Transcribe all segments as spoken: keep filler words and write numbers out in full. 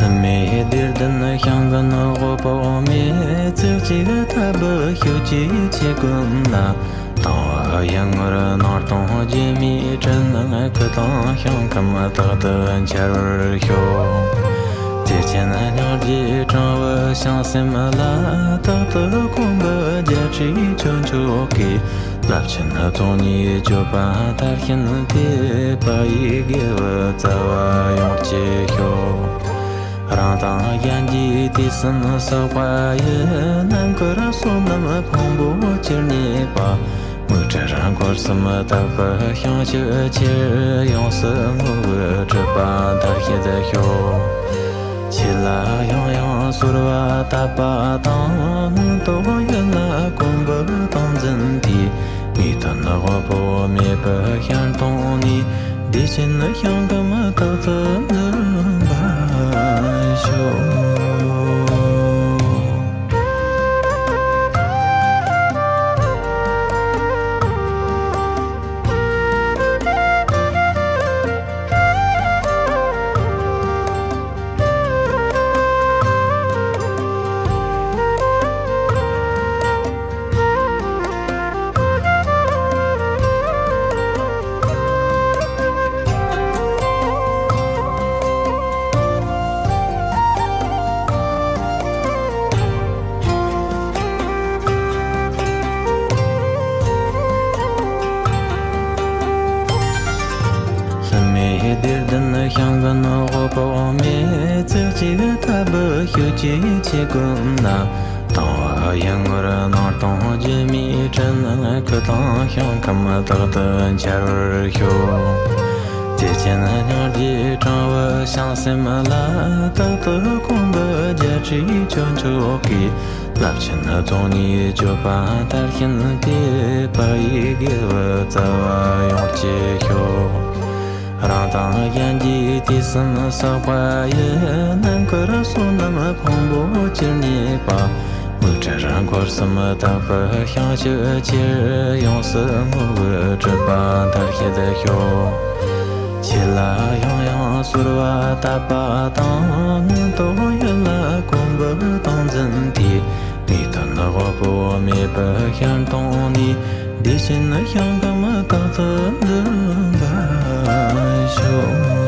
ལྷུན་མེད་བདེ་ལྡན་ཞིང་ཀུན་དབུལ་པོ་མེད། ཚིག་གཅིག་ཐབས་ཤུགས་ཀྱིས་ཆོས་ཀུན་ལ། དང་བ་ཡུལ་ངོར་སྣང་སྟོང་སྒྱུ་མའི་སྤྲིན། སྣང་ཁུ་དང་ཞིང་ཁམས་རྟག་ཏུ་འཆར་བར་ཤོག། བདེ་ཆེན་སྙིང་རྗེའི་སྤྲང་བུ་བྱང་སེམས་ལ། རྟག་ཏུ་འཁོར་འབུམ་བརྒྱད་ཁྲིའི་ཆོས་མཆོག་གི། རླབས་ཆེན་རྫོགས་ནས་སྤྱོད་པ་མཐར་ཕྱིན་ཏེ། བག་ཡོད་དགེ་བའི་རྩ་བ་ཡོངས་བསྐྱེད་ཤོག། རང་དང་གཞན་གྱི་དུས་གསུམ་བསགས་པ་ཡི། རྣམ་དཀར་བསོད་ནམས་ཕུང་པོ་ཅི་རྙེད་པ། མིག་འཕྲུལ་འཁོར་གསུམ་དག་པའི་ཞིང་སྤྱོད་ཕྱིར། ཡོངས་སུ་བསྔོ་བའི་སྒྲུབ་པ་མཐར་བྱེད་ཤོག། ཆོས་ལ་ཡང་ཡང་གསོལ་བ་བཏབ་པ་དང་། མངོན་རྟོགས་ཡུལ་ལ་གོམ་པ་བཏང་འཛིན་དེས། ངེས་དོན་དབུལ་པོ་མེད་པའི་ཞལ་མཐོང་ནས། བདེ་ཆེན་ཞིང་ཁམས་རྟག་ཏུ་འཛིན་པར་ཤོག། ལྷུན་མེད་བདེ་ལྡན་ཞིང་ཀུན་དབུལ་པོ་མེད། ཚིག་གཅིག་ཐབས་ཤུགས་ཀྱིས་ཆོས་ཀུན་ལ། དང་བ་ཡུལ་ངོར་སྣང་སྟོང་སྒྱུ་མའི་སྤྲིན། ཁུ་དང་ཞིང་ཁམས་རྟག་ཏུ་འཆར་བར་ཤོག། བདེ་ཆེན་སྙིང་རྗེའི་སྤྲང་བུ་བྱང་སེམས་ལ། རྟག་ཏུ་འཁོར་འབུམ་བརྒྱད་ཁྲིའི་ཆོས་མཆོག་གི། རླབས་ཆེན་རྫོགས་ནས་སྤྱོད་པ་མཐར་ཕྱིན་ཏེ། བག་ཡོད་དགེ་བའི་རྩ་བ་ཡོངས་བསྐྱེད་ཤོག། རང་དང་གཞན་གྱི་དུས་གསུམ་བསགས་པ་ཡི། རྣམ་དཀར་བསོད་ནམས་ཕུང་པོ་ཅི་རྙེད་པ། མིག་འཕྲུལ་འཁོར་གསུམ་དག་པའི་ཞིང་སྤྱོད་ཕྱིར། ཡོངས་སུ་བསྔོ་བའི་སྒྲུབ་པ་མཐར་བྱེད་ཤོག། ཆོས་ལ་ཡང་ཡང་གསོལ་བ་བཏབ་པ་དང་། མངོན་རྟོགས་ཡུལ་ལ་གོམ་པ་བཏང་འཛིན་དེས། ངེས་དོན་དབུལ་པོ་མེད་པའི་ཞལ་མཐོང་ནས། བདེ་ཆེན་ཞིང་ཁམས་རྟག་ཏུ་འཛིན་པར་ཤོག།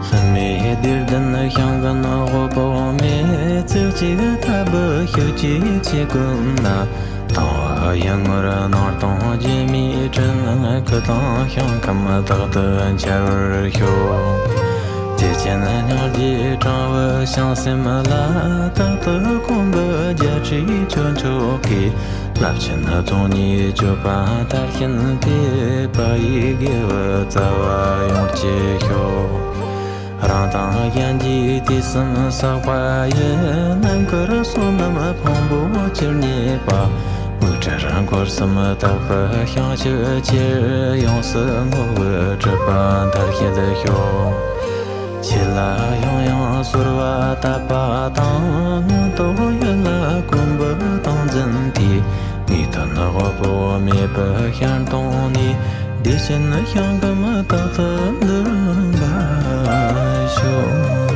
ལྷུན་མེད་བདེ་ལྡན་ཞིང་ཀུན་དབུལ་པོ་མེད། ཚིག་གཅིག་ཐབས་ཤུགས་ཀྱིས་ཆོས་ཀུན་ལ། དང་བ་ཡུལ་ངོར་སྣང་སྟོང་སྒྱུ་མའི་སྤྲིན། ཁུ་དང་ཞིང་ཁམས་རྟག་ཏུ་འཆར་བར་ཤོག། བདེ་ཆེན་སྙིང་རྗེའི་སྤྲང་བུ་བྱང་སེམས་ལ། རྟག་ཏུ་འཁོར་འབུམ་བརྒྱད་ཁྲིའི་ཆོས་མཆོག་གི། རླབས་ཆེན་རྫོགས་ནས་སྤྱོད་པ་མཐར་ཕྱིན་ཏེ། བག་ཡོད་དགེ་བའི་རྩ་བ་ཡོངས་བསྐྱེད་ཤོག། རང་དང་གཞན་གྱི་དུས་གསུམ་བསགས་པ་ཡི། རྣམ་དཀར་བསོད་ནམས་ཕུང་པོ་ཅི་རྙེད་པ། མིག་འཕྲུལ་འཁོར་གསུམ་དག་པའི་ཤིང་གཅིག་ཕྱིར། ཡོངས་སུ་བསྔོ་བའི་སྒྲིབ་པ་མཐར་བྱེད་ཤོག། ཆོས་ལ་ཡང་ཡང་གསོལ་བ་བཏབ་པ་དང་། མངོན་རྟོགས་ཡུལ་ལ་གོམ་པ་བཏང་འཛིན་གྱིས། ངེས་དོན་དབང་པོ་མེད་པའི་ཞལ་མཐོང་ནས། བདེ་ཆེན་ཞིང་ཁམས་རྟག་ཏུ་འདུ་བར་ཤོག།